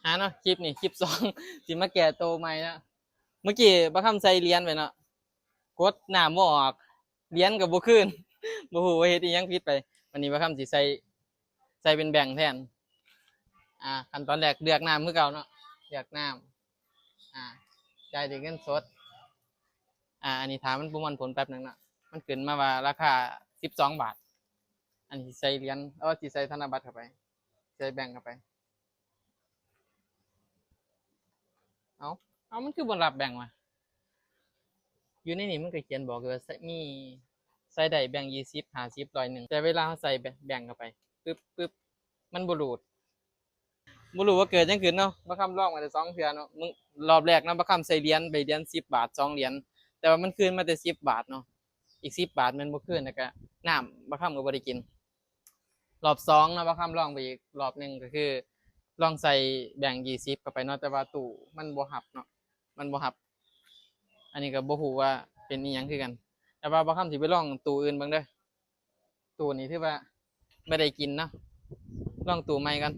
ຫາເນາະ ຄລິບນີ້ ຄລິບສອງ ຊິມາແກ້ໂຕໃໝ່ເນາະ. ເມື່ອກີ້ບັກຄຳໃສ່ຫຼຽນໄປເນາະ ກົດນ້ຳບໍ່ອອກ ຫຼຽນກໍບໍ່ຄືນ ບໍ່ຮູ້ວ່າເຮັດອີ່ຫຍັງຜິດໄປ. ບັດນີ້ບັກຄຳຊິໃສ່ ໃສ່ເປັນແບງແທນ. ອ່າ ຂັ້ນຕອນແລກເລືອກນ້ຳຄືເກົ່າເນາະ ເລືອກນ້ຳ ອ່າ ຈ່າຍດ້ວຍເງິນສົດ. ອ່າ ອັນນີ້ຖ້າມັນປະມວນຜົນແປັບໜຶ່ງເນາະ ມັນຂຶ້ນມາວ່າລາຄາສິບສອງບາດ. ອັນນີ້ຊິໃສ່ຫຼຽນ ເອີ ຊິໃສ່ທະນະບັດເຂົ້າໄປ ໃສ່ແບງເຂົ້າໄປ. ເອົ້າ ເອົ້າ ມັນຄືບໍ່ຮັບແບງວະ? ຢູ່ໃນນີ້ມັນກໍຂຽນບອກຢູ່ວ່າໃສ່ ມີ ໃສ່ໄດ້ແບງ ຊາວ ຫ້າສິບ ຮ້ອຍໜຶ່ງ ແຕ່ເວລາເຮົາໃສ່ແບງ ແບງເຂົ້າໄປ ປຶບ ປຶບ ມັນບໍ່ຮູດ. ບໍ່ຮູ້ວ່າເກີດຫຍັງຂຶ້ນເນາະ ບັກຄຳລອງມາແຕ່ສອງເທື່ອເນາະ. ມື້ ລອບແລກເນາະ ບັກຄຳໃສ່ຫຼຽນໄປ ຫຼຽນສິບບາດ ສອງຫຼຽນ ແຕ່ວ່າມັນຄືນມາແຕ່ສິບບາດເນາະ ອີກສິບບາດມັນບໍ່ຄືນ ແລ້ວກໍນ້ຳບັກຄຳກໍບໍ່ໄດ້ກິນ. ລອບສອງເນາະ ບັກຄຳລອງໄປອີກລອບໜຶ່ງ ກໍຄືລອງໃສ່ແບງ ຊາວ ເຂົ້າໄປເນາະ ແຕ່ວ່າຕູ້ມັນບໍ່ຮັບເນາະ ມັນບໍ່ຮັບ. ອັນນີ້ກໍບໍ່ຮູ້ວ່າເປັນອີ່ຫຍັງຄືກັນ ແຕ່ວ່າບັກຄຳຊິໄປລອງຕູ້ອື່ນເບິ່ງເດີ້. ຕູ້ນີ້ຖືວ່າບໍ່ໄດ້ກິນເນາະ ລອງຕູ້ໃໝ່ກ່ອນ.